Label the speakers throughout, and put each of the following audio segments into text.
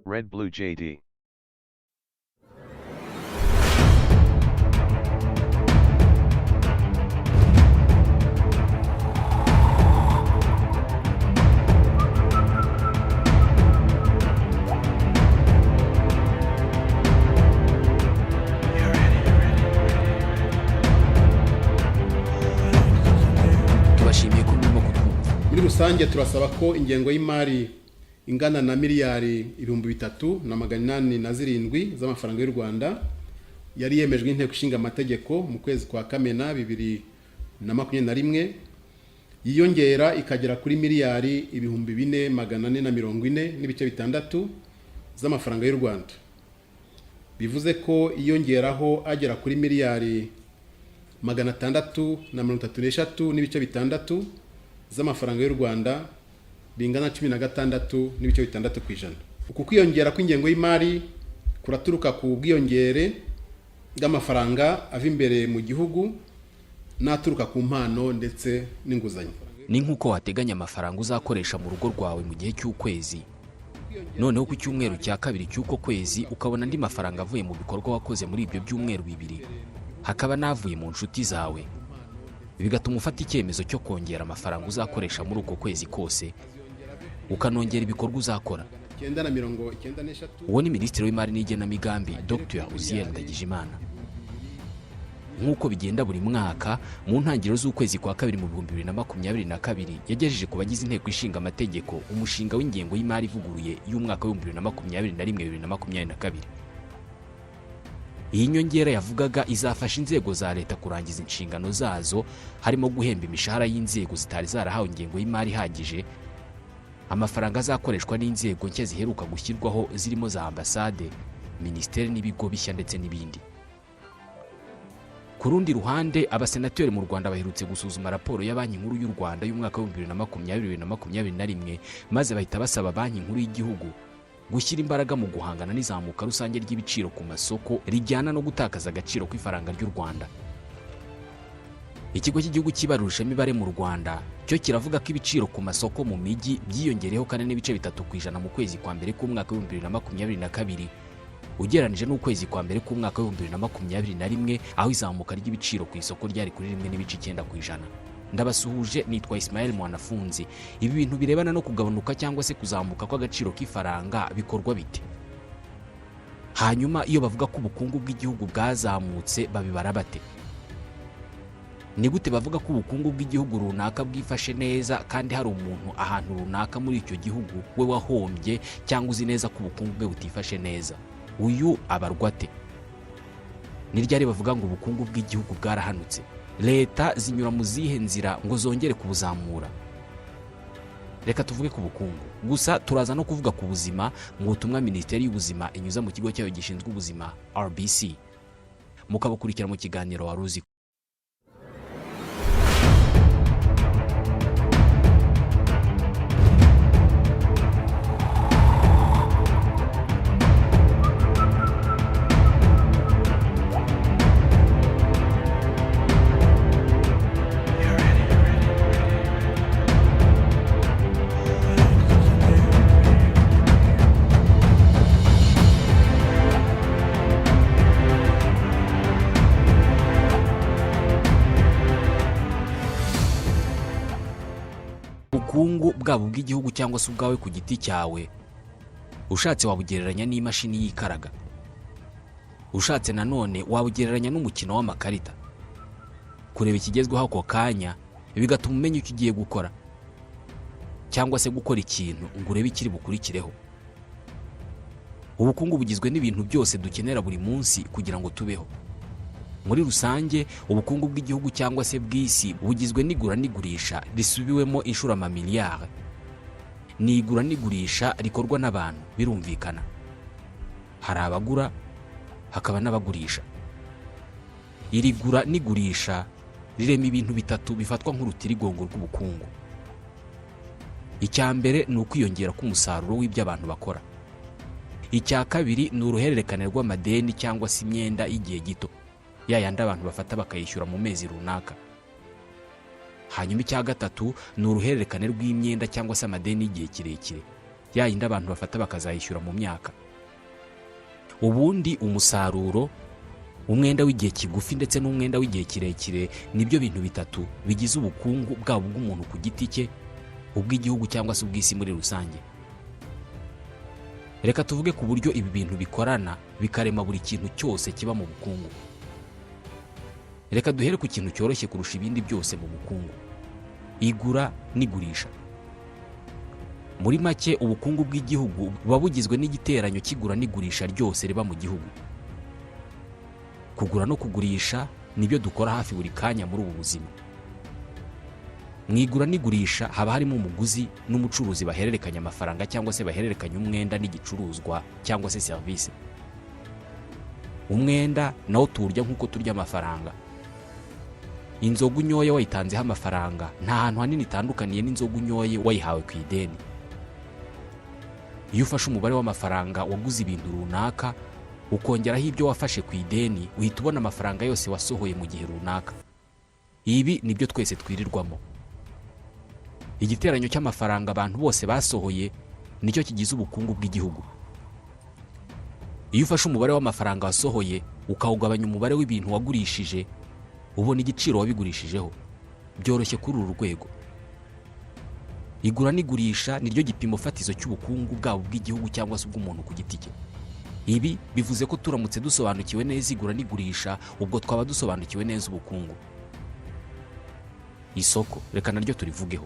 Speaker 1: Red Blue JD.
Speaker 2: Tubashimiye ko murimo kutwumva.
Speaker 3: Muri rusange turasaba ko ingengo y'imari ingana na miliyari 3807 z'amafaranga y'u Rwanda yari yemejwe n'Inteko Ishinga Amategeko mu kwezi kwa Kamena 2021 yiyongera ikagera kuri miliyari 4440.6 z'amafaranga y'u Rwanda, bivuze ko yiyongeraho agera kuri miliyari 633.6 z'amafaranga y'u Rwanda, bingana 16.6%. Uku kwiyongera kw'ingengo y'imari kuraturuka ku bwiyongere bw'amafaranga ava imbere mu gihugu n'aturuka ku mpano ndetse n'inguzanyo.
Speaker 2: Ni nk'uko wateganya amafaranga uzakoresha mu rugo rwawe mu gihe cy'ukwezi, noneho ku cyumweru cya kabiri cy'uko kwezi ukabona andi mafaranga avuye mu bikorwa wakoze muri ibyo byumweru 2, hakaba n'avuye mu nshuti zawe, bigatuma ufata icyemezo cyo kongera amafaranga uzakoresha muri uko kwezi kose, ukanongera ibikorwa uzakora.
Speaker 3: 993.
Speaker 2: Uwo ni Minisitiri w'Imari n'Igenamigambi, Dr Uzziel Ndagijimana. Nk'uko bigenda buri mwaka mu ntangiriro z'ukwezi kwa kabiri mu 2022, yagejeje ku bagize Inteko Ishinga Amategeko umushinga w'ingengo y'imari ivuguruye y'umwaka wa 2021 2022. Iyi nyongera yavugaga izafasha inzego za leta kurangiza inshingano zazo, harimo guhemba imishahara y'inzego zitari zarahawe ingengo y'imari ihagije, amafaranga azakoreshwa n'inzego nshya ziheruka gushyirwaho zirimo za ambasade, minisiteri n'ibigo bishya ndetse n'ibindi. Ku rundi ruhande, abasenateri mu Rwanda baherutse gusuzuma raporo ya Banki Nkuru y'u Rwanda y'umwaka wa 2020 2021, maze bahita basaba Banki Nkuru y'Igihugu gushyira imbaraga mu guhangana n'izamuka rusange ry'ibiciro ku masoko rijyana no gutakaza agaciro kw'ifaranga ry'u Rwanda. Ikigo cy'Igihugu cy'Ibarurishamibare mu Rwanda cyo kiravuga ko ibiciro ku masoko mu mijyi byiyongereyeho 4.3% mu kwezi kwa mbere k'umwaka wa 2022 ugereranije n'ukwezi kwa mbere k'umwaka wa 2021, aho izamuka ry'ibiciro ku isoko ryari kuri 1.9%. Ndabasuhuje, nitwa Ismael Mwanafunzi. Ibi bintu birebana no kugabanuka cyangwa se kuzamuka kw'agaciro k'ifaranga bikorwa bite? Hanyuma iyo bavuga ko ubukungu bw'igihugu bwazamutse babibara bate? Ni gute bavuga ko ubukungu bw'igihugu runaka bwifashe neza kandi hari umuntu ahantu runaka muri icyo gihugu we wahombye cyangwa uzi neza ko ubukungu bwe butifashe neza? Uyu abarwa ate? Ni ryari bavuga ngo ubukungu bw'igihugu bwarahanutse? Leta zinyura mu zihe nzira ngo zongere kubuzamura? Reka tuvuge ku bukungu gusa, turaza no kuvuga ku buzima mu butumwa Minisiteri y'Ubuzima inyuza mu kigo cyayo gishinzwe ubuzima RBC, mukabukurikira mu kiganiro Wari Uzi. Ubukungu bwaba ubw'igihugu cyangwa se ubwawe ku giti cyawe, ushatse wabugereranya n'imashini yikaraga, ushatse nanone wabugereranya n'umukino w'amakarita. Kureba ikigezweho ako kanya bigatuma umenya icyo ugiye gukora, cyangwa se gukora ikintu ngo urebe ikiri bukurikireho. Ubukungu bugizwe n'ibintu byose dukenera buri munsi kugira ngo tubeho. Muri rusange, ubukungu bw'igihugu cyangwa se bw'isi bugizwe n'igura n'igurisha risubiwemo inshuro amamiliyari. Ni igura n'igurisha rikorwa n'abantu, birumvikana. Hari abagura, hakaba n'abagurisha. Iri gura n'igurisha rirema ibintu bitatu bifatwa nk'urutirigongo rw'ubukungu. Icya mbere ni ukwiyongera k'umusaruro w'ibyo abantu bakora. Icya kabiri ni uruhererekane rw'amadeni cyangwa se imyenda y'igihe gito, ya yandi abantu bafata bakayishyura mu mezi runaka. Hanyuma icya gatatu ni uruhererekane rw'imyenda cyangwa se amadeni y'igihe kirekire. Ya yindi abantu bafata bakazayishyura mu myaka. Ubundi umusaruro, umwenda w'igihe kigufi ndetse n'umwenda w'igihe kirekire nibyo bintu bitatu bigize ubukungu bwabo bw'umuntu ku giti cye, ubw'igihugu cyangwa se ubw'isi muri rusange. Reka tuvuge ku buryo ibi bintu bikorana bikarema buri kintu cyose kiba mu bukungu. Reka duhere ku kintu cyoroshye kurusha ibindi byose mu bukungu: igura n'igurisha. Muri make, ubukungu bw'igihugu buba bugizwe n'igiteranyo cy'igura n'igurisha ryose riba mu gihugu. Kugura no kugurisha nibyo dukora hafi buri kanya muri ubu buzima. Mu igura n'igurisha haba harimo umuguzi n'umucuruzi bahererekanya amafaranga cyangwa se bahererekanya umwenda n'igicuruzwa cyangwa se serivisi. Umwenda nawo tuwurya nk'uko turya amafaranga. Inzoga unyoye wayitanzeho amafaranga nta hantu hanini itandukaniye n'inzoga unyoye wayihawe ku ideni. Iyo ufashe umubare w'amafaranga waguze ibintu runaka ukongeraho ibyo wafashe ku ideni, uhita ubona amafaranga yose wasohoye mu gihe runaka. Ibi nibyo twese twirirwamo. Igiteranyo cy'amafaranga abantu bose basohoye nicyo kigize ubukungu bw'igihugu. Iyo ufashe umubare w'amafaranga wasohoye ukawugabanya umubare w'ibintu wagurishije, ubona igiciro wabigurishijeho. Byoroshye kuri uru rwego. Igura n'igurisha niryo gipimo fatizo cy'ubukungu bwabo bw'igihugu cyangwa se ubw'umuntu ku giti cye. Ibi bivuze ko turamutse dusobanukiwe neza igura n'igurisha, ubwo twaba dusobanukiwe neza ubukungu. Isoko reka naryo turivugeho.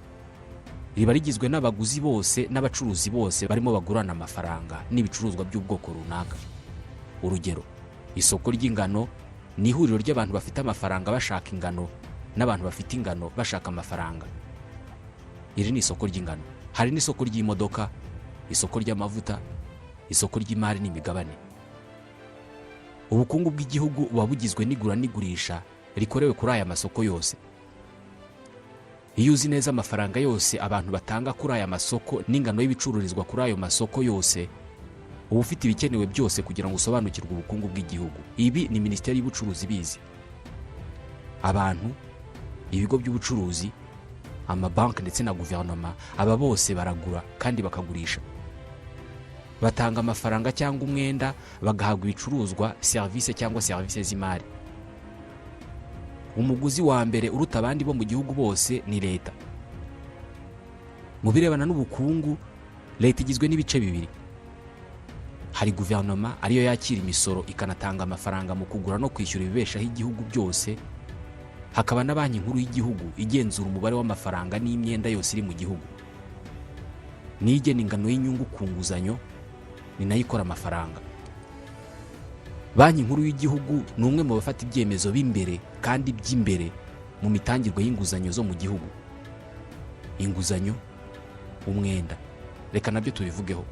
Speaker 2: Riba rigizwe n'abaguzi bose n'abacuruzi bose barimo bagurana amafaranga n'ibicuruzwa by'ubwoko runaka. Urugero, isoko ry'ingano ni ihuriro ry'abantu bafite amafaranga bashaka ingano n'abantu bafite ingano bashaka amafaranga. Iri ni isoko ry'ingano. Hari n'isoko ry'imodoka, isoko ry'amavuta, isoko ry'imari n'imigabane. Ubukungu bw'igihugu buba bugizwe n'igura n'igurisha rikorewe kuri aya masoko yose. Iyo uzi neza amafaranga yose abantu batanga kuri aya masoko n'ingano y'ibicururizwa kuri ayo masoko yose, uba ufite ibikenewe byose kugira ngo usobanukirwe ubukungu bw'igihugu. Ibi ni Minisiteri y'Ubucuruzi ibizi. Abantu, ibigo by'ubucuruzi, amabanki ndetse na guverinoma, aba bose baragura kandi bakagurisha. Batanga amafaranga cyangwa umwenda, bagahabwa ibicuruzwa, serivisi cyangwa serivisi z'imari. Umuguzi wa mbere uruta abandi bo mu gihugu bose ni leta. Mu birebana n'ubukungu, leta igizwe n'ibice bibiri. Hari guverinoma ariyo yakira imisoro ikanatanga amafaranga mu kugura no kwishyura ibibeshaho igihugu byose, hakaba na Banki Nkuru y'Igihugu igenzura umubare w'amafaranga n'imyenda yose iri mu gihugu. Niyo igena ingano y'inyungu ku nguzanyo, ni nayo ikora amafaranga. Banki Nkuru y'Igihugu ni umwe mu bafata ibyemezo b'imbere kandi by'imbere mu mitangirwe y'inguzanyo zo mu gihugu. Inguzanyo, umwenda, reka nabyo tubivugeho.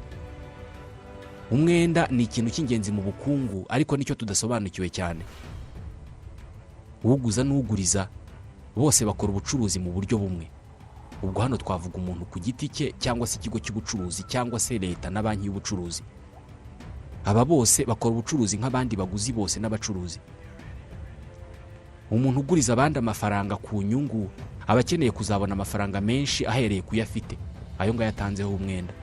Speaker 2: Umwenda ni ikintu cy'ingenzi mu bukungu, ariko nicyo tudasobanukiwe cyane. Uguza n'uguriza bose bakora ubucuruzi mu buryo bumwe. Ubwo hano twavuga umuntu ku giti cye cyangwa se ikigo cy'ubucuruzi cyangwa se leta na banki y'ubucuruzi. Aba bose bakora ubucuruzi nk'abandi baguzi bose n'abacuruzi. Umuntu uguriza abandi amafaranga ku nyungu aba akeneye kuzabona amafaranga menshi ahereye ku yo afite, ayo ngayo atanzeho umwenda.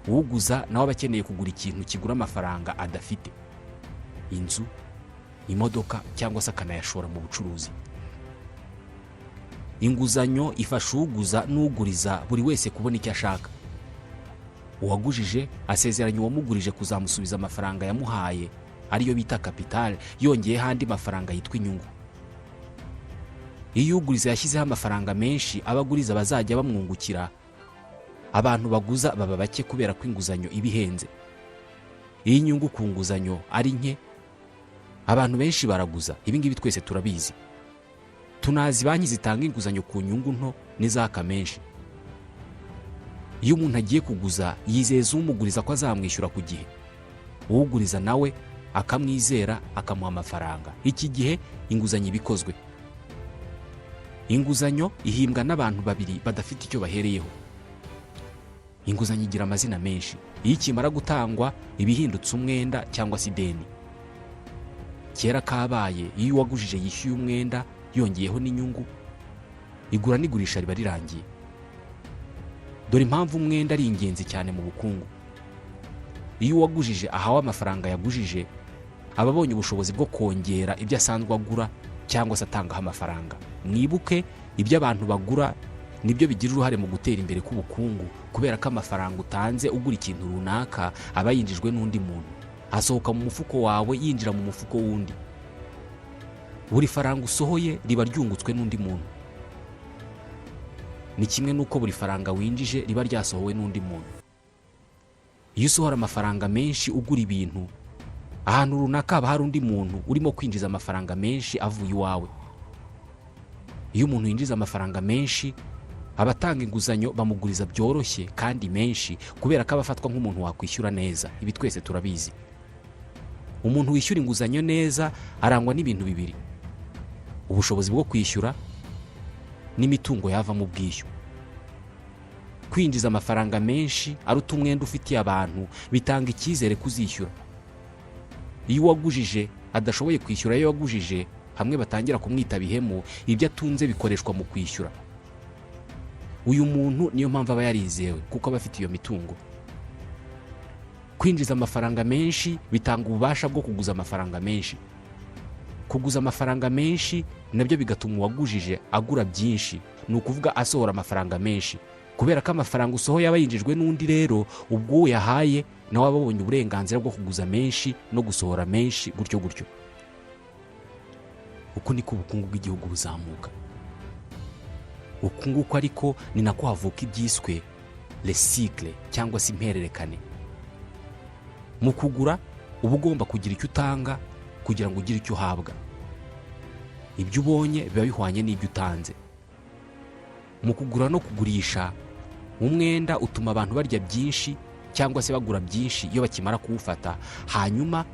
Speaker 2: Uguza nawe aba akeneye kugura ikintu kigura amafaranga adafite, inzu, imodoka cyangwa se akanayashora mu bucuruzi. Inguzanyo ifasha uguza n'uguriza buri wese kubona icyo ashaka. Uwagujije asezeranya uwamugurije kuzamusubiza amafaranga yamuhaye, ariyo bita capital, yongeyeho andi mafaranga yitwa inyungu. Iyo uguriza yashyizeho amafaranga menshi, abaguriza bazajya bamwungukira. Abantu baguza baba bake kubera ko inguzanyo iba ihenze. Iyo inyungu ku nguzanyo ari nke, abantu benshi baraguza. Ibi ngibi twese turabizi. Tunazi banki zitanga inguzanyo ku nyungu nto n'izaka menshi. Iyo umuntu agiye kuguza yizeza umuguriza ko azamwishyura ku gihe. Uwuguriza nawe akamwizera akamuha amafaranga. Iki gihe inguzanyo iba ikozwe. Inguzanyo ihimbwa n'abantu babiri badafite icyo bahereyeho. Inguzanyo igira amazina menshi. Iyo ikimara gutangwa iba ihindutse umwenda cyangwa se ideni. Kera kabaye, iyo uwagujije yishyuye umwenda yongeyeho n'inyungu, igura n'igurisha riba rirangiye. Dore impamvu umwenda ari ingenzi cyane mu bukungu. Iyo uwagujije ahawe amafaranga yagujije, aba abonye ubushobozi bwo kongera ibyo asanzwe agura cyangwa se atangaho amafaranga. Mwibuke, ibyo abantu bagura nibyo bigira uruhare mu gutera imbere k'ubukungu, kubera ko amafaranga utanze ugura ikintu runaka aba yinjijwe n'undi muntu, asohoka mu mufuko wawe yinjira mu mufuko w'undi. Buri faranga usohoye riba ryungutswe n'undi muntu. Ni kimwe n'uko buri faranga winjije riba ryasohowe n'undi muntu. Iyo usohora amafaranga menshi ugura ibintu, ahantu runaka haba hari undi muntu urimo kwinjiza amafaranga menshi avuye iwawe. Iyo umuntu yinjiza amafaranga menshi, abatanga inguzanyo bamuguriza byoroshye kandi menshi, kubera ko aba afatwa nk'umuntu wakwishyura neza. Ibi twese turabizi. Umuntu wishyura inguzanyo neza arangwa n'ibintu bibiri: ubushobozi bwo kwishyura n'imitungo yavamo ubwishyu. Kwinjiza amafaranga menshi aruta umwenda ufitiye abantu bitanga icyizere ko uzishyura. Iyo uwagujije adashoboye kwishyura ayo wagujije, hamwe batangira kumwita bihemu, ibyo atunze bikoreshwa mu kwishyura. Uyu muntu niyo mpamvu aba yarizewe, kuko aba afite iyo mitungo. Kwinjiza amafaranga menshi bitanga ububasha bwo kuguza amafaranga menshi. Kuguza amafaranga menshi nabyo bigatuma uwagujije agura byinshi, ni ukuvuga asohora amafaranga menshi. Kubera ko amafaranga usohoye aba yinjijwe n'undi, rero ubwo uwo yahaye nawe aba abonye uburenganzira bwo kuguza menshi no gusohora menshi, gutyo gutyo. Uku niko ubukungu bw'igihugu buzamuka. Uku nguku ariko ni nako havuka ibyiswe les cycles cyangwa se impererekane. Mu kugura uba ugomba kugira icyo utanga kugira ngo ugire icyo uhabwa. Ibyo ubonye biba bihwanye n'ibyo utanze. Mu kugura no kugurisha, umwenda utuma abantu barya byinshi cyangwa se bagura byinshi iyo bakimara kuwufata, hanyuma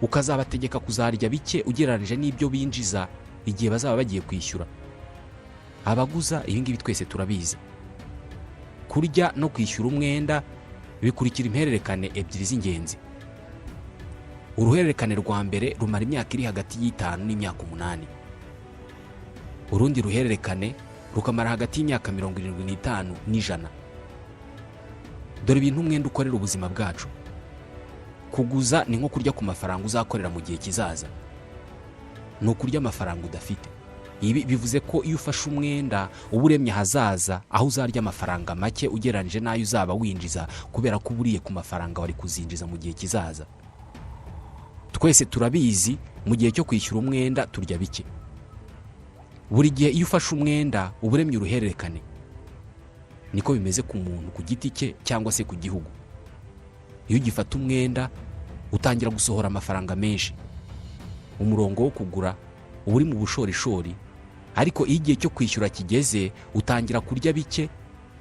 Speaker 2: ukazabategeka kuzarya bike ugereranyije n'ibyo binjiza igihe bazaba bagiye kwishyura. Abaguza, ibi ngibi twese turabizi. Kurya no kwishyura umwenda bikurikira impererekane ebyiri z'ingenzi. Uruhererekane rwa mbere rumara imyaka iri hagati y'5 n'imyaka 8, urundi ruhererekane rukamara hagati y'imyaka 75 n'100. Dore ibintu umwenda ukorera ubuzima bwacu. Kuguza ni nko kurya ku mafaranga uzakorera mu gihe kizaza, ni ukurya amafaranga udafite. Ibi bivuze ko iyo ufashe umwenda uba uremye ahazaza aho uzarya amafaranga make ugereranyije n'ayo uzaba winjiza, kubera ko uba uriye ku mafaranga wari kuzinjiza mu gihe kizaza. Twese turabizi, mu gihe cyo kwishyura umwenda turya bike. Buri gihe iyo ufashe umwenda uba uremye uruhererekane. Niko bimeze ku muntu ku giti cye cyangwa se ku gihugu. Iyo ugifata umwenda utangira gusohora amafaranga menshi, umurongo wo kugura uba uri mu bushorishori, ariko iyo igihe cyo kwishyura kigeze utangira kurya bike,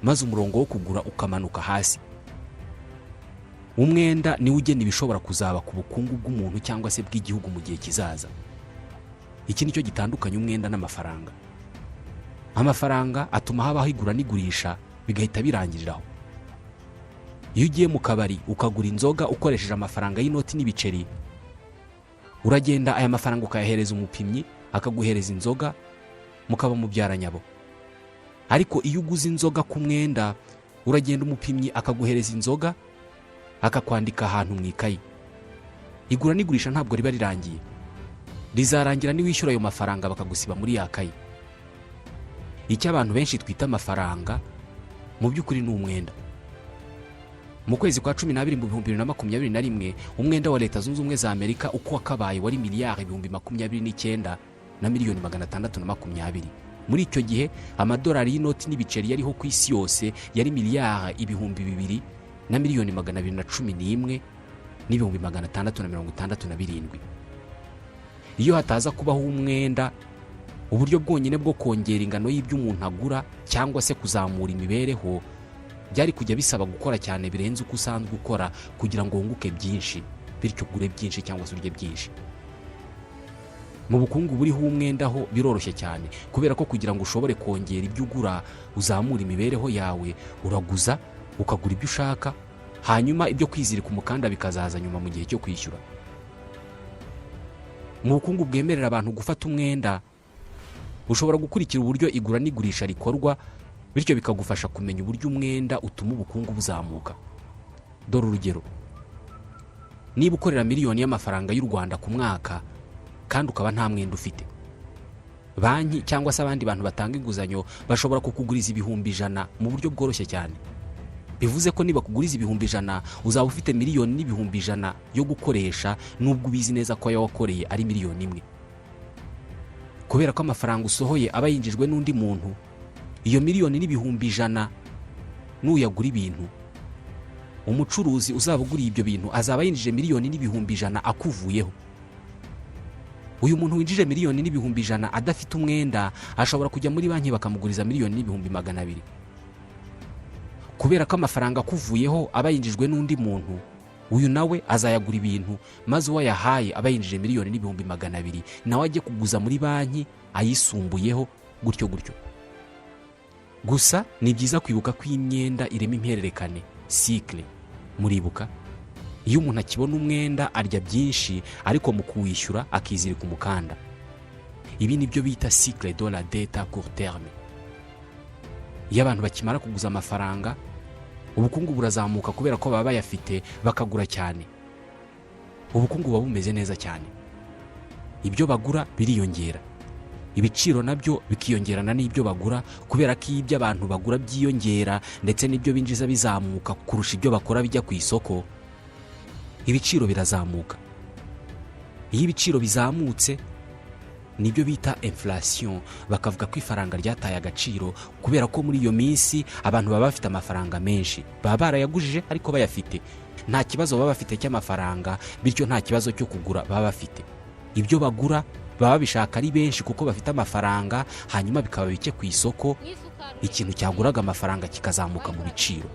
Speaker 2: maze umurongo wo kugura ukamanuka hasi. Umwenda niwo ugena ibishobora kuzaba ku bukungu bw'umuntu cyangwa se bw'igihugu mu gihe kizaza. Iki nicyo gitandukanya umwenda n'amafaranga. Amafaranga atuma habaho igura n'igurisha bigahita birangiriraho. Iyo ugiye mu kabari ukagura inzoga ukoresheje amafaranga y'inoti n'ibiceri, uragenda aya mafaranga ukayahereza umupimyi akaguhereza inzoga, mukaba mubyaranyabo. Ariko iyo uguze inzoga ku mwenda, uragenda umupimyi akaguhereza inzoga akakwandika ahantu mu ikayi. Igura n'igurisha ntabwo riba rirangiye, rizarangira niwishyura ayo mafaranga bakagusiba muri ya kayi. Icyo abantu benshi twita amafaranga mu by'ukuri ni umwenda. Mu kwezi kwa 12 mu 2021, umwenda wa Leta Zunze Ubumwe za Amerika uko wakabaye wari miliyari 29 na miliyoni 620. Muri icyo gihe amadolari y'inoti n'ibiceri yariho ku isi yose yari miliyari 2000 na miliyoni 211 n'ibihumbi 667. Iyo hataza kubaho umwenda, uburyo bwonyine bwo kongera ingano y'ibyo umuntu agura cyangwa se kuzamura imibereho byari kujya bisaba gukora cyane birenze uko usanzwe ukora kugira ngo wunguke byinshi, bityo ugure byinshi cyangwa se urye byinshi. Mu bukungu buriho umwenda ho biroroshye cyane, kubera ko kugira ngo ushobore kongera ibyo ugura uzamura imibereho yawe, uraguza ukagura ibyo ushaka, hanyuma ibyo kwizirika umukanda bikazaza nyuma mu gihe cyo kwishyura. Mu bukungu bwemerera abantu gufata umwenda, ushobora gukurikira uburyo igura n'igurisha rikorwa Bityo bikagufasha kumenya uburyo umwenda utuma ubukungu buzamuka. Dore urugero: niba ukorera miliyoni y'amafaranga y'u Rwanda ku mwaka kandi ukaba nta mwenda ufite, banki cyangwa se abandi bantu batanga inguzanyo bashobora kukuguriza 100,000 mu buryo bworoshye cyane. Bivuze ko niba kuguriza 100,000, uzaba ufite 1,100,000 yo gukoresha, nubwo ubizi neza ko ayo wakoreye ari 1,000,000. Kubera ko amafaranga usohoye aba yinjijwe n'undi muntu, iyo 1,100,000 nuyagura ibintu, umucuruzi uzaba uguriye ibyo bintu azaba yinjije 1,100,000 akuvuyeho. Uyu muntu winjije 1,100,000 adafite umwenda ashobora kujya muri banki bakamuguriza 1,200,000. Kubera ko amafaranga akuvuyeho aba yinjijwe n'undi muntu, uyu nawe azayagura ibintu, maze uwo yahaye aba yinjije 1,200,000, nawe ajye kuguza muri banki ayisumbuyeho, gutyo gutyo. Gusa ni byiza kwibuka ko imyenda irema impererekane, cycle. Muribuka, iyo umuntu akibona umwenda arya byinshi, ariko mu kuwishyura akizirika umukanda. Ibi ni byo bita cycle de la dette à court terme. Iyo abantu bakimara kuguza amafaranga, ubukungu burazamuka kubera ko baba bayafite, bakagura cyane. Ubukungu buba bumeze neza cyane, ibyo bagura biriyongera, ibiciro nabyo bikiyongerana n'ibyo bagura. Kubera ko iyo ibyo abantu bagura byiyongera ndetse n'ibyo binjiza bizamuka kurusha ibyo bakora bijya ku isoko, ibiciro birazamuka. Iyo ibiciro bizamutse, nibyo bita inflation. Bakavuga ko ifaranga ryataye agaciro, kubera ko muri iyo minsi abantu baba bafite amafaranga menshi, baba barayagujije ariko bayafite. Nta kibazo baba bafite cy'amafaranga, bityo nta kibazo cyo kugura baba bafite. Ibyo bagura baba babishaka ari benshi kuko bafite amafaranga, hanyuma bikaba bike ku isoko, ikintu cyaguraga amafaranga kikazamuka mu biciro.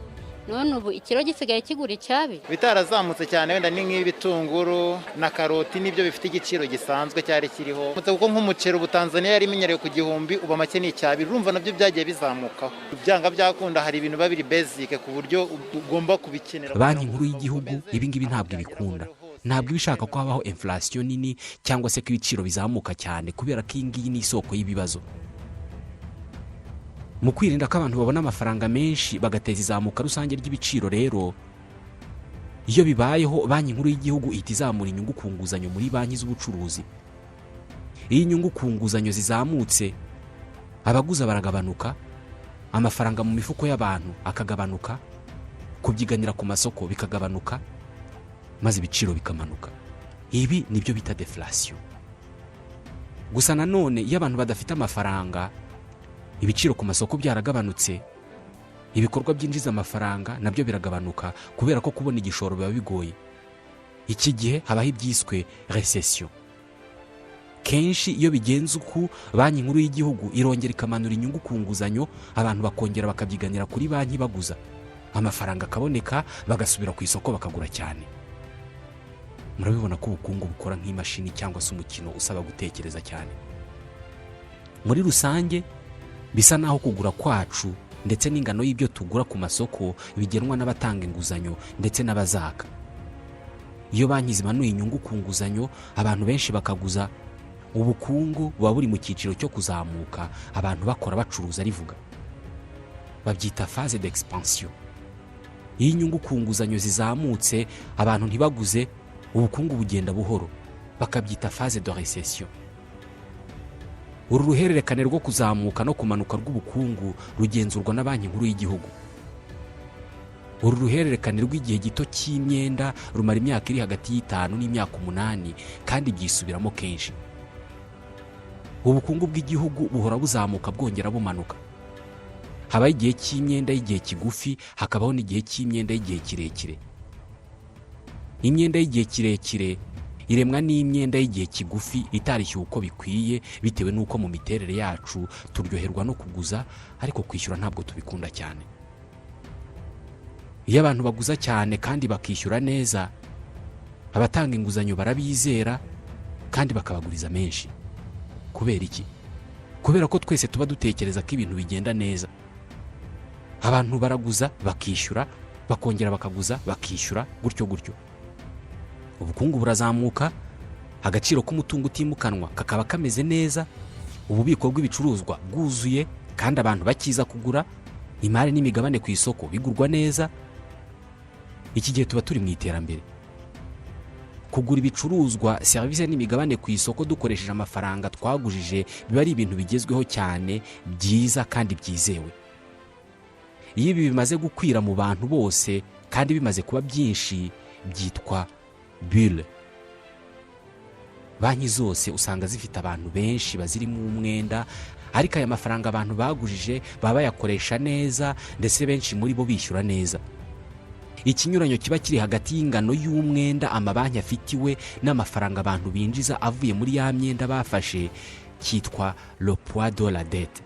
Speaker 1: None ubu ikiro gisigaye kigura icyabi.
Speaker 4: Bitarazamutse cyane wenda ni nk'ibitunguru na karoti, nibyo bifite igiciro gisanzwe cyari kiriho, kuko nk'umuceri ubu Tanzania yari imenyereye ku 1000, ubu make ni icyabiri. Urumva nabyo byagiye bizamukaho. Byanga byakunda hari ibintu biba biri basic ku buryo ugomba kubikenera.
Speaker 2: Banki Nkuru y'Igihugu ibi ngibi ntabwo ibikunda, ntabwo iba ishaka ko habaho inflation nini cyangwa se ko ibiciro bizamuka cyane, kubera ko iyi ngiyi ni isoko y'ibibazo. Mu kwirinda ko abantu babona amafaranga menshi bagateza izamuka rusange ry'ibiciro rero, iyo bibayeho, Banki Nkuru y'Igihugu ihita izamura inyungu ku nguzanyo muri banki z'ubucuruzi. Iyo inyungu ku nguzanyo zizamutse, abaguza baragabanuka, amafaranga mu mifuko y'abantu akagabanuka, kubyiganira ku masoko bikagabanuka, maze ibiciro bikamanuka. Ibi nibyo bita déflation. Gusa nanone iyo abantu badafite amafaranga, ibiciro ku masoko byaragabanutse, ibikorwa byinjiza amafaranga nabyo biragabanuka, kubera ko kubona igishoro biba bigoye. Iki gihe habaho ibyiswe récession. Kenshi iyo bigenze uku, Banki Nkuru y'Igihugu irongera ikamanura inyungu ku nguzanyo, abantu bakongera bakabyiganira kuri banki baguza, amafaranga akaboneka, bagasubira ku isoko bakagura cyane. Murabibona ko ubukungu bukora nk'imashini cyangwa se umukino usaba gutekereza cyane. Muri rusange, bisa naho kugura kwacu ndetse n'ingano y'ibyo tugura ku masoko bigenwa n'abatanga inguzanyo ndetse n'abazaka. Iyo banki zimanuye inyungu ku nguzanyo, abantu benshi bakaguza, ubukungu buba buri mu cyiciro cyo kuzamuka, abantu bakora, bacuruza rivuga, babyita phase d'expansion. Iyo inyungu ku nguzanyo zizamutse, abantu ntibaguze, ubukungu bugenda buhoro, bakabyita phase de récession. Uru ruhererekane rwo kuzamuka no kumanuka rw'ubukungu rugenzurwa na Banki Nkuru y'Igihugu. Uru ruhererekane rw'igihe gito cy'imyenda rumara imyaka iri hagati y'5 n'imyaka 8, kandi byisubiramo kenshi. Ubukungu bw'igihugu buhora buzamuka, bwongera bumanuka. Habaho igihe cy'imyenda y'igihe kigufi, hakabaho n'igihe cy'imyenda y'igihe kirekire. Imyenda y'igihe kirekire iremwa n'imyenda y'igihe kigufi itarishyuwe uko bikwiye, bitewe n'uko mu miterere yacu turyoherwa no kuguza, ariko kwishyura ntabwo tubikunda cyane. Iyo abantu baguza cyane kandi bakishyura neza, abatanga inguzanyo barabizera kandi bakabaguriza menshi. Kubera iki? Kubera ko twese tuba dutekereza ko ibintu bigenda neza. Abantu baraguza, bakishyura, bakongera bakaguza, bakishyura, gutyo gutyo. Ubukungu burazamuka, agaciro k'umutungo utimukanwa kakaba kameze neza, ububiko bw'ibicuruzwa bwuzuye kandi abantu bakiza kugura. Imari n'imigabane ku isoko bigurwa neza. Iki gihe tuba turi mu iterambere. Kugura ibicuruzwa, serivisi n'imigabane ku isoko dukoresheje amafaranga twagujije biba ari ibintu bigezweho cyane, byiza kandi byizewe. Iyo ibi bimaze gukwira mu bantu bose kandi bimaze kuba byinshi, byitwa bulle. Banki zose usanga zifite abantu benshi bazirimo umwenda, ariko aya mafaranga abantu bagujije baba bayakoresha neza, ndetse benshi muri bo bishyura neza. Ikinyuranyo kiba kiri hagati y'ingano y'umwenda amabanki afitiwe n'amafaranga abantu binjiza avuye muri ya myenda bafashe cyitwa le poids de la dette,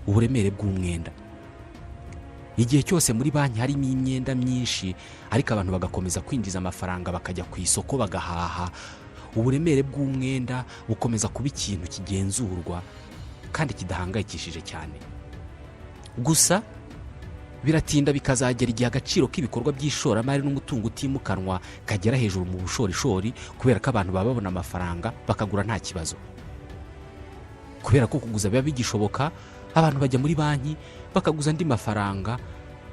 Speaker 2: uburemere bw'umwenda. Igihe cyose muri banki harimo imyenda myinshi ariko abantu bagakomeza kwinjiza amafaranga bakajya ku isoko bagahaha, uburemere bw'umwenda bukomeza kuba ikintu kigenzurwa kandi kidahangayikishije cyane. Gusa biratinda bikazagera igihe agaciro k'ibikorwa by'ishoramari n'umutungo utimukanwa kagera hejuru mu bushorishori, kubera ko abantu baba babona amafaranga bakagura nta kibazo. Kubera ko kuguza biba bigishoboka, abantu bajya muri banki bakaguza andi mafaranga,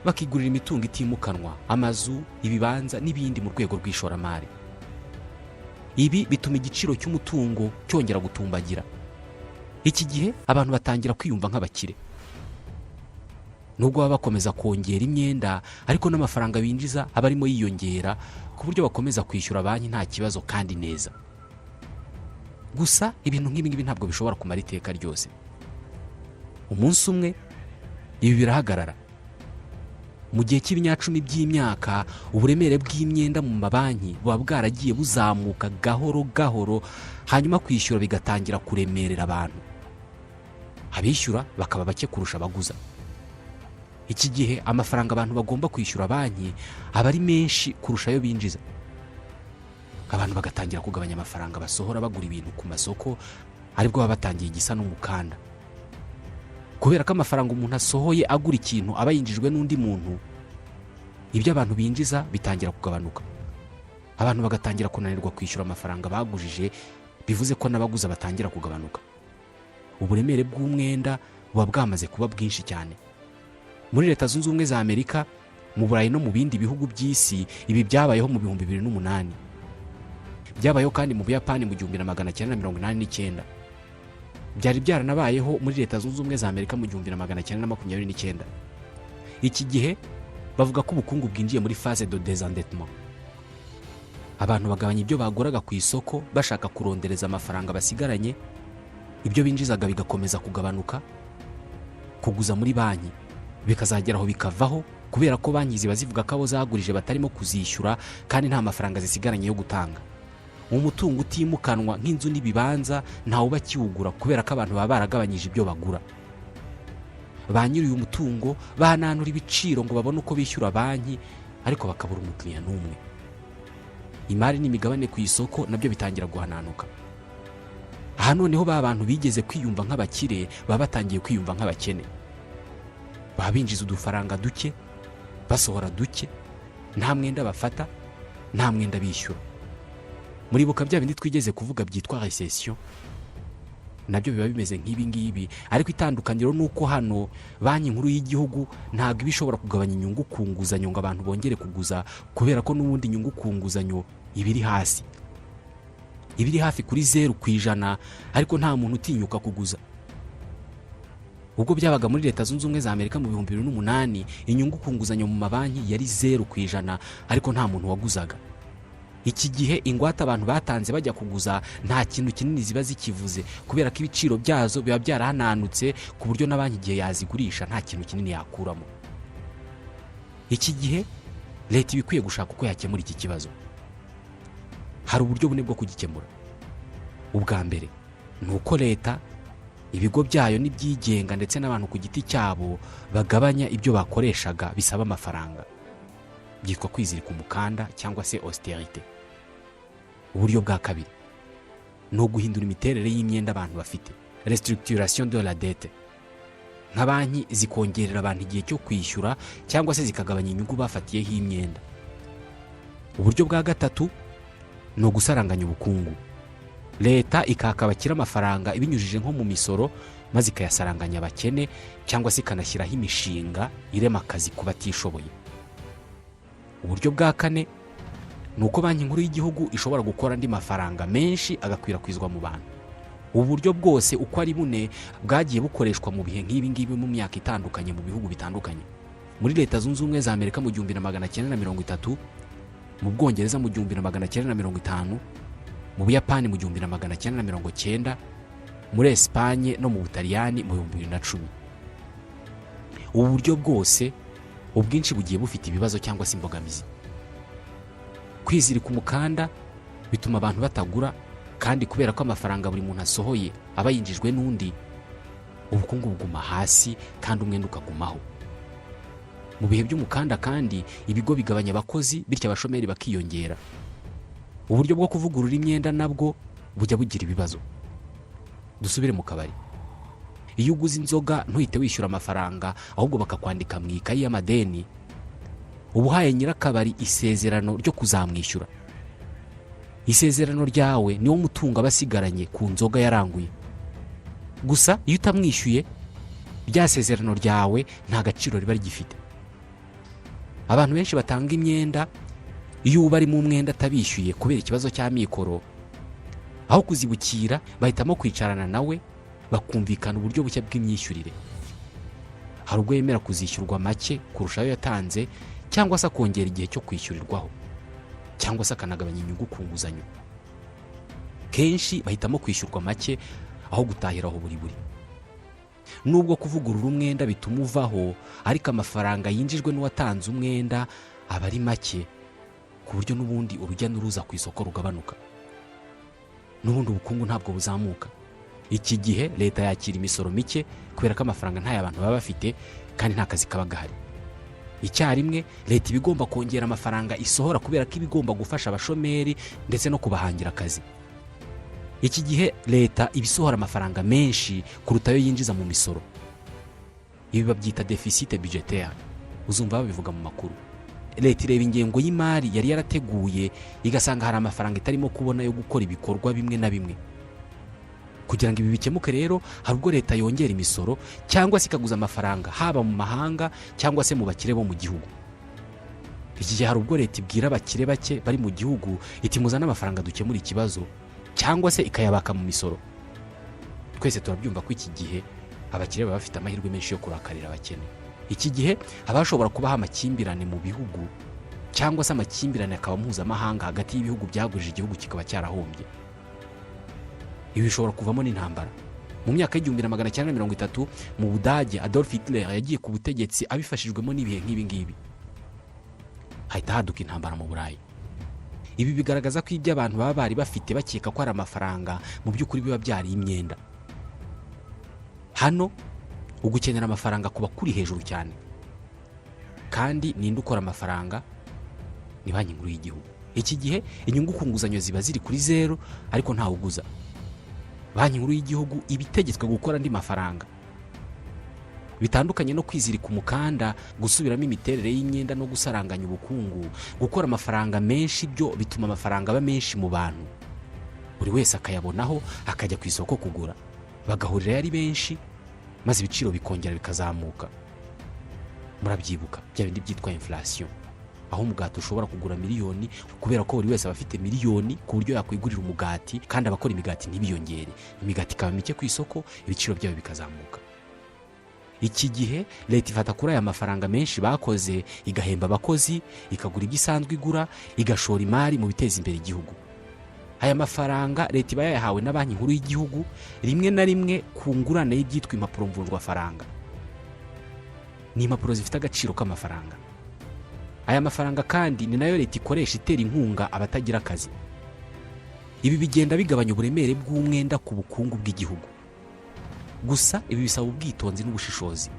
Speaker 2: bakigurira imitungo itimukanwa, amazu, ibibanza n'ibindi mu rwego rw'ishoramari. Ibi bituma igiciro cy'umutungo cyongera gutumbagira. Iki gihe abantu batangira kwiyumva nk'abakire. Nubwo baba bakomeza kongera imyenda, ariko n'amafaranga binjiza aba arimo yiyongera, ku buryo bakomeza kwishyura banki nta kibazo kandi neza. Gusa ibintu nk'ibi ngibi ntabwo bishobora kumara iteka ryose. Umunsi umwe ibi birahagarara. Mu gihe cy'ibinyacumi by'imyaka, uburemere bw'imyenda mu mabanki buba bwaragiye buzamuka gahoro gahoro, hanyuma kwishyura bigatangira kuremerera abantu. Abishyura bakaba bake kurusha abaguza. Iki gihe amafaranga abantu bagomba kwishyura banki aba ari menshi kurusha ayo binjiza. Abantu bagatangira kugabanya amafaranga basohora bagura ibintu ku masoko, aribwo baba batangiye igisa n'umukanda. Kubera ko amafaranga umuntu asohoye agura ikintu aba yinjijwe n'undi muntu, ibyo abantu binjiza bitangira kugabanuka. Abantu bagatangira kunanirwa kwishyura amafaranga bagujije, bivuze ko n'abaguza batangira kugabanuka. Uburemere bw'umwenda buba bwamaze kuba bwinshi cyane. Muri Leta Zunze Ubumwe za Amerika, mu Burayi no mu bindi bihugu by'isi, ibi byabayeho mu 2008. Byabayeho kandi mu Buyapani mu 1989. Byari byaranabayeho muri Leta Zunze Ubumwe za Amerika mu 1929. Iki gihe bavuga ko ubukungu bwinjiye muri phase de désendettement. Abantu bagabanya ibyo baguraga ku isoko bashaka kurondereza amafaranga basigaranye, ibyo binjizaga bigakomeza kugabanuka. Kuguza muri banki bikazageraho bikavaho, kubera ko banki ziba zivuga ko abo zagurije batarimo kuzishyura kandi nta mafaranga zisigaranye yo gutanga. Umutungo utimukanwa nk'inzu n'ibibanza ntawe uba akiwugura, kubera ko abantu baba baragabanyije ibyo bagura. Ba nyiri uyu mutungo bahananura ibiciro ngo babone uko bishyura banki, ariko bakabura umukiriya n'umwe. Imari n'imigabane ku isoko nabyo bitangira guhananuka. Aha noneho ba bantu bigeze kwiyumva nk'abakire baba batangiye kwiyumva nk'abakene. Baba binjiza udufaranga duke, basohora duke, nta mwenda bafata, nta mwenda bishyura. Muribuka bya bindi twigeze kuvuga byitwa recession, nabyo biba bimeze nk'ibi ngibi, ariko itandukaniro ni uko hano Banki Nkuru y'Igihugu ntabwo iba ishobora kugabanya inyungu ku nguzanyo ngo abantu bongere kuguza, kubera ko n'ubundi inyungu ku nguzanyo iba iri hasi, iba iri hafi kuri 0%, ariko nta muntu utinyuka kuguza. Ubwo byabaga muri Leta Zunze Ubumwe za Amerika mu 2008, inyungu ku nguzanyo mu mabanki yari 0%, ariko nta muntu waguzaga. Iki gihe ingwate abantu batanze bajya kuguza nta kintu kinini ziba zikivuze, kubera ko ibiciro byazo biba byarahananutse ku buryo na banki igihe yazigurisha nta kintu kinini yakuramo. Iki gihe leta iba ikwiye gushaka uko yakemura iki kibazo. Hari uburyo bune bwo kugikemura. Ubwa mbere ni uko leta, ibigo byayo n'ibyigenga ndetse n'abantu ku giti cyabo bagabanya ibyo bakoreshaga bisaba amafaranga, byitwa kwizirika umukanda cyangwa se austerité. Uburyo bwa kabiri ni uguhindura imiterere y'imyenda abantu bafite, restructuration de la dette. Nka banki zikongerera abantu igihe cyo kwishyura cyangwa se zikagabanya inyungu bafatiyeho imyenda. Uburyo bwa gatatu ni ugusaranganya ubukungu. Leta ikaka abakire amafaranga ibinyujije nko mu misoro Maze ikayasaranganya abakene, cyangwa se ikanashyiraho imishinga irema akazi ku batishoboye. Uburyo bwa kane ni uko Banki Nkuru y'Igihugu ishobora gukora andi mafaranga menshi agakwirakwizwa mu bantu. Ubu buryo bwose uko ari bune bwagiye bukoreshwa mu bihe nk'ibi ngibi mu myaka itandukanye, mu bihugu bitandukanye: muri Leta Zunze Ubumwe za Amerika mu 1930, mu Bwongereza mu 1950, mu Buyapani mu 1990, muri Esipanye no mu Butaliyani mu 2010. Ubu buryo bwose ubwinshi bugiye bufite ibibazo cyangwa se imbogamizi. Kwizirika umukanda bituma abantu batagura, kandi kubera ko amafaranga buri muntu asohoye aba yinjijwe n'undi, ubukungu buguma hasi kandi umwenda ukagumaho. Mu bihe by'umukanda kandi, ibigo bigabanya abakozi, bityo abashomeri bakiyongera. Uburyo bwo kuvugurura imyenda nabwo bujya bugira ibibazo. Dusubire mu kabari. Iyo uguze inzoga ntuhite wishyura amafaranga, ahubwo bakakwandika mu ikayi y'amadeni, uba uhaye nyirakabari isezerano ryo kuzamwishyura. Isezerano ryawe niwo mutungo aba asigaranye ku nzoga yaranguye. Gusa iyo utamwishyuye, rya sezerano ryawe nta gaciro riba rigifite. Abantu benshi batanga imyenda, iyo uba ari mu mwenda atabishyuye kubera ikibazo cy'amikoro, aho kuzibukira bahitamo kwicarana nawe bakumvikana uburyo bushya bw'imyishyurire. Hari ubwo yemera kuzishyurwa make kurusha ayo yatanze, cyangwa se akongera igihe cyo kwishyurirwaho, cyangwa se akanagabanya inyungu ku nguzanyo. Kenshi bahitamo kwishyurwa make aho gutahiraho buri buri. Nubwo kuvugurura umwenda bituma uvaho, ariko amafaranga yinjijwe n'uwatanze umwenda aba ari make, ku buryo n'ubundi urujya n'uruza ku isoko rugabanuka, n'ubundi ubukungu ntabwo buzamuka. Iki gihe leta yakira imisoro mike kubera ko amafaranga ntayo abantu baba bafite kandi nta kazi kaba gahari. Icyarimwe leta iba igomba kongera amafaranga isohora kubera ko iba igomba gufasha abashomeri ndetse no kubahangira akazi. Iki gihe leta iba isohora amafaranga menshi kuruta ayo yinjiza mu misoro. Ibi babyita déficit budgétaire, uzumva babivuga mu makuru. Leta ireba ingengo y'imari yari yarateguye, igasanga hari amafaranga itarimo kubona yo gukora ibikorwa bimwe na bimwe. Kugira ngo ibi bikemuke rero, hari ubwo leta yongera imisoro cyangwa se ikaguza amafaranga, haba mu mahanga cyangwa se mu bakire bo mu gihugu. Iki gihe hari ubwo leta ibwira abakire bake bari mu gihugu iti: "Muzane amafaranga dukemura ikibazo", cyangwa se ikayabaka mu misoro. Twese turabyumva ko iki gihe abakire baba bafite amahirwe menshi yo kurakarira abakene. Iki gihe haba hashobora kubaho amakimbirane mu bihugu, cyangwa se amakimbirane akaba mpuzamahanga hagati y'ibihugu byagurije igihugu kikaba cyarahombye. Ibi bishobora kuvamo n'intambara. Mu myaka y'1930 mu Budage, Adolf Hitler yagiye ku butegetsi abifashijwemo n'ibihe nk'ibi ngibi, hahita haduka intambara mu Burayi. Ibi bigaragaza ko ibyo abantu baba bari bafite bakeka ko ari amafaranga, mu by'ukuri biba byari imyenda. Hano ugukenera amafaranga kuba kuri hejuru cyane. Kandi ninde ukora amafaranga? Ni Banki Nkuru y'Igihugu. Iki gihe inyungu ku nguzanyo ziba ziri kuri zeru, ariko ntawe uguza. Banki Nkuru y'Igihugu iba itegetswe gukora andi mafaranga. Bitandukanye no kwizirika umukanda, gusubiramo imiterere y'imyenda no gusaranganya ubukungu, gukora amafaranga menshi byo bituma amafaranga aba menshi mu bantu, buri wese akayabonaho, akajya ku isoko kugura, bagahurirayo ari benshi, maze ibiciro bikongera bikazamuka. Murabyibuka bya bindi byitwa inflation, aho umugati ushobora kugura miliyoni, kubera ko buri wese aba afite miliyoni ku buryo yakwigurira umugati, kandi abakora imigati ntibiyongere, imigati ikaba mike ku isoko, ibiciro byayo bikazamuka. Iki gihe leta ifata kuri aya mafaranga menshi bakoze, igahemba abakozi, ikagura ibyo isanzwe igura, igashora imari mu biteza imbere igihugu. Aya mafaranga leta iba yayahawe na Banki Nkuru y'Igihugu, rimwe na rimwe ku ngurane y'ibyitwa impapuro mvunjwafaranga. Ni impapuro zifite agaciro k'amafaranga. Aya mafaranga kandi ni nayo leta ikoresha itera inkunga abatagira akazi. Ibi bigenda bigabanya uburemere bw'umwenda ku bukungu bw'igihugu. Gusa ibi bisaba ubwitonzi n'ubushishozi.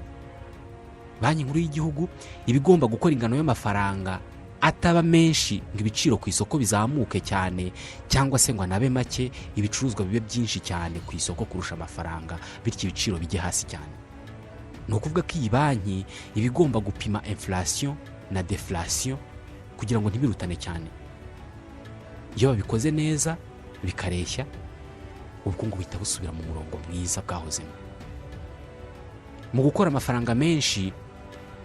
Speaker 2: Banki Nkuru y'Igihugu iba igomba gukora ingano y'amafaranga ataba menshi ngo ibiciro ku isoko bizamuke cyane, cyangwa se ngo anabe make ibicuruzwa bibe byinshi cyane ku isoko kurusha amafaranga, bityo ibiciro bijye hasi cyane. Ni ukuvuga ko iyi banki iba igomba gupima inflation na déflation kugira ngo ntibirutane cyane. Iyo babikoze neza bikareshya, ubukungu buhita busubira mu murongo mwiza bwahozemo. Mu gukora amafaranga menshi,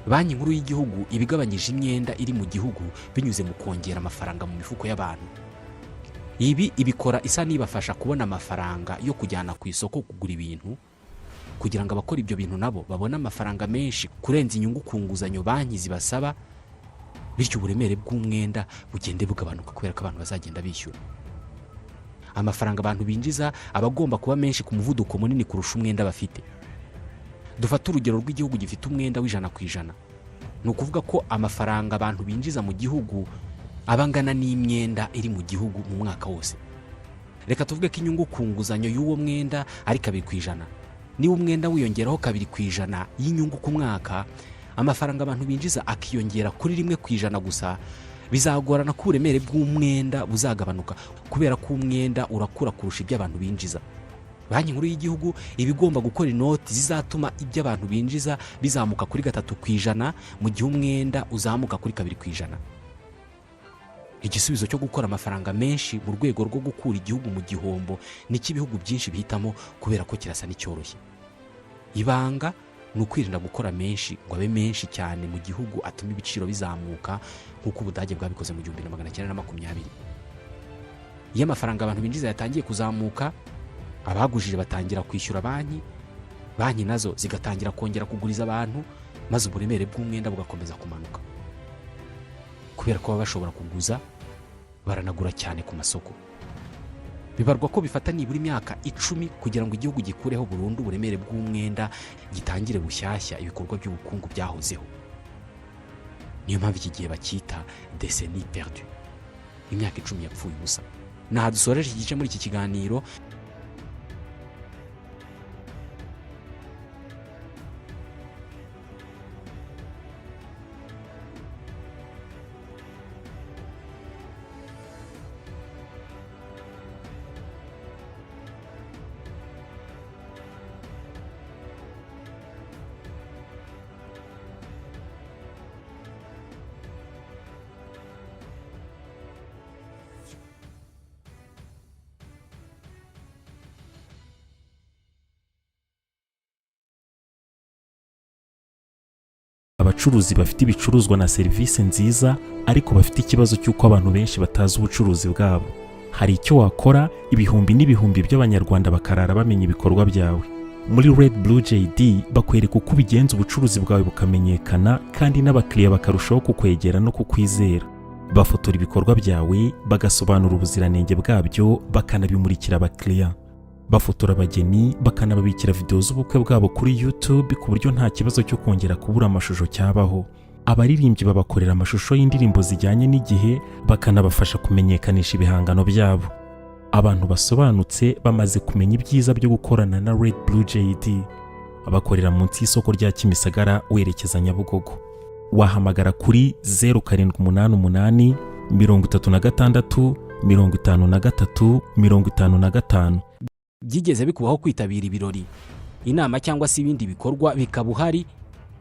Speaker 2: Banki Nkuru y'Igihugu iba igabanyije imyenda iri mu gihugu binyuze mu kongera amafaranga mu mifuko y'abantu. Ibi ibikora isa n'ibafasha kubona amafaranga yo kujyana ku isoko kugura ibintu, kugira ngo abakora ibyo bintu nabo babone amafaranga menshi kurenza inyungu ku nguzanyo banki zibasaba, bityo uburemere bw'umwenda bugende bugabanuka kubera ko abantu bazagenda bishyura. Amafaranga abantu binjiza aba agomba kuba menshi ku muvuduko munini kurusha umwenda bafite. Dufate urugero rw'igihugu gifite umwenda w'100%. Ni ukuvuga ko amafaranga abantu binjiza mu gihugu aba angana n'imyenda iri mu gihugu mu mwaka wose. Reka tuvuge ko inyungu ku nguzanyo y'uwo mwenda ari 2%. Niba umwenda wiyongeraho 2% y'inyungu ku mwaka, amafaranga abantu binjiza akiyongera kuri 1% gusa, bizagorana ko uburemere bw'umwenda buzagabanuka kubera ko umwenda urakura kurusha ibyo abantu binjiza. Banki Nkuru y'Igihugu iba igomba gukora inoti zizatuma ibyo abantu binjiza bizamuka kuri 3% mu gihe umwenda uzamuka kuri 2%. Igisubizo cyo gukora amafaranga menshi mu rwego rwo gukura igihugu mu gihombo ni cy'ibihugu byinshi bihitamo kubera ko kirasa n'icyoroshye. Ibanga ni ukwirinda gukora menshi ngo abe menshi cyane mu gihugu atuma ibiciro bizamuka nk'uko Ubudage bwabikoze mu 1920. Iyo amafaranga abantu binjiza yatangiye kuzamuka, abagujije batangira kwishyura banki, banki nazo zigatangira kongera kuguriza abantu, maze uburemere bw'umwenda bugakomeza kumanuka. Kubera ko baba bashobora kuguza, baranagura cyane ku masoko. Bibarwa ko bifata nibura imyaka 10 kugira ngo igihugu gikureho burundu uburemere bw'umwenda, gitangire bushyashya ibikorwa by'ubukungu byahozeho. Niyo mpamvu iki gihe bacyita décennie perdue, imyaka 10 yapfuye ubusa. Naha dusoreje iki gice muri iki kiganiro.
Speaker 5: Abacuruzi bafite ibicuruzwa na serivisi nziza ariko bafite ikibazo cy'uko abantu benshi batazi ubucuruzi bwabo. Hari icyo wakora ibihumbi n'ibihumbi by'Abanyarwanda bakarara bamenya ibikorwa byawe. Muri Red Blue JD bakwereka uko ubigenza ubucuruzi bwawe bukamenyekana kandi n'abakiriya bakarushaho kukwegera no kukwizera. Bafotora ibikorwa byawe, bagasobanura ubuziranenge bwabyo, bakanabimurikira abakiriya. Bafotora abageni, bakanababikira video z'ubukwe bwabo kuri YouTube ku buryo nta kibazo cyo kongera kubura amashusho cyabaho. Abaririmbyi babakorera amashusho y'indirimbo zijyanye n'igihe, bakanabafasha kumenyekanisha ibihangano byabo. Abantu basobanutse bamaze kumenya ibyiza byo gukorana na Red Blue JD. Bakorera munsi y'isoko rya Kimisagara werekeza Nyabugogo. Wahamagara kuri 0788 36 53 55.
Speaker 2: Byigeze bikubaho kwitabira ibirori, inama cyangwa se ibindi bikorwa bikaba uhari,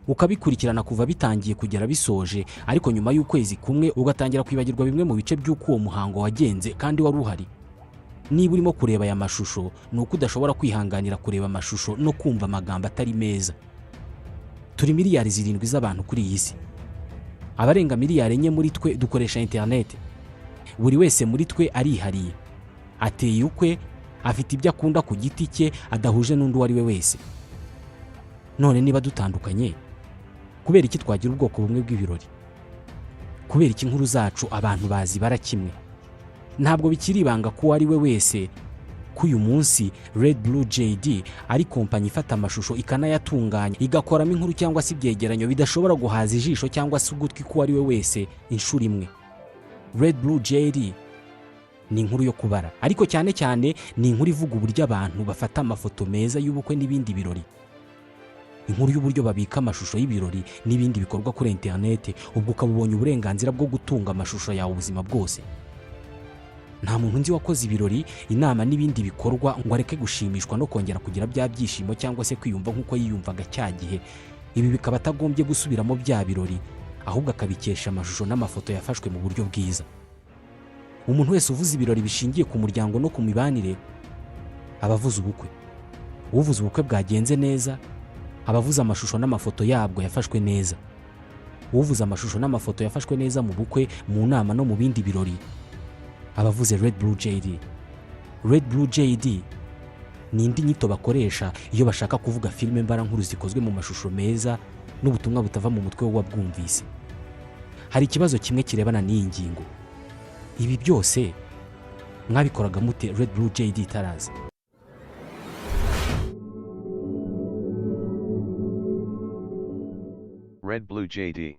Speaker 2: ukabikurikirana kuva bitangiye kugera bisoje, ariko nyuma y'ukwezi kumwe ugatangira kwibagirwa bimwe mu bice by'uko uwo muhango wagenze kandi wari uhari? Niba urimo kureba aya mashusho, ni uko udashobora kwihanganira kureba amashusho no kumva amagambo atari meza. Turi miliyari 7 z'abantu kuri iyi si. Abarenga miliyari 4 muri twe dukoresha interineti. Buri wese muri twe arihariye, ateye ukwe, afite ibyo akunda ku giti cye adahuje n'undi uwo ari we wese. None niba dutandukanye, kubera iki twagira ubwoko bumwe bw'ibirori? Kubera iki inkuru zacu abantu bazibara kimwe? Ntabwo bikiri ibanga ko uwo ari we wese ko uyu munsi Red Blue JD ari kompanyi ifata amashusho ikanayatunganya, igakoramo inkuru cyangwa se ibyegeranyo bidashobora guhaza ijisho cyangwa se ugutwi k'uwo ari we wese inshuro imwe. Red Blue JD ni inkuru yo kubara, ariko cyane cyane ni inkuru ivuga uburyo abantu bafata amafoto meza y'ubukwe n'ibindi birori, inkuru y'uburyo babika amashusho y'ibirori n'ibindi bikorwa kuri interineti, ubwo ukaba ubonye uburenganzira bwo gutunga amashusho yawe ubuzima bwose. Nta muntu nzi wakoze ibirori, inama n'ibindi bikorwa ngo areke gushimishwa no kongera kugira bya byishimo cyangwa se kwiyumva nk'uko yiyumvaga cya gihe. Ibi bikaba atagombye gusubiramo bya birori, ahubwo akabikesha amashusho n'amafoto yafashwe mu buryo bwiza. Umuntu wese uvuze ibirori bishingiye ku muryango no ku mibanire aba avuze ubukwe. Uvuze ubukwe bwagenze neza Abavuze amashusho n'amafoto yabwo yafashwe neza. Uvuze amashusho n'amafoto yafashwe neza mu bukwe, mu nama no mu bindi birori, abavuze Red Blue JD. Red Blue JD ni indi nyito bakoresha iyo bashaka kuvuga filime mbarankuru zikozwe mu mashusho meza n'ubutumwa butava mu mutwe w'uwabwumvise. Hari ikibazo kimwe kirebana n'iyi ngingo: ibi byose mwabikoraga mute Red Blue JD itaraza?
Speaker 6: Red Blue JD.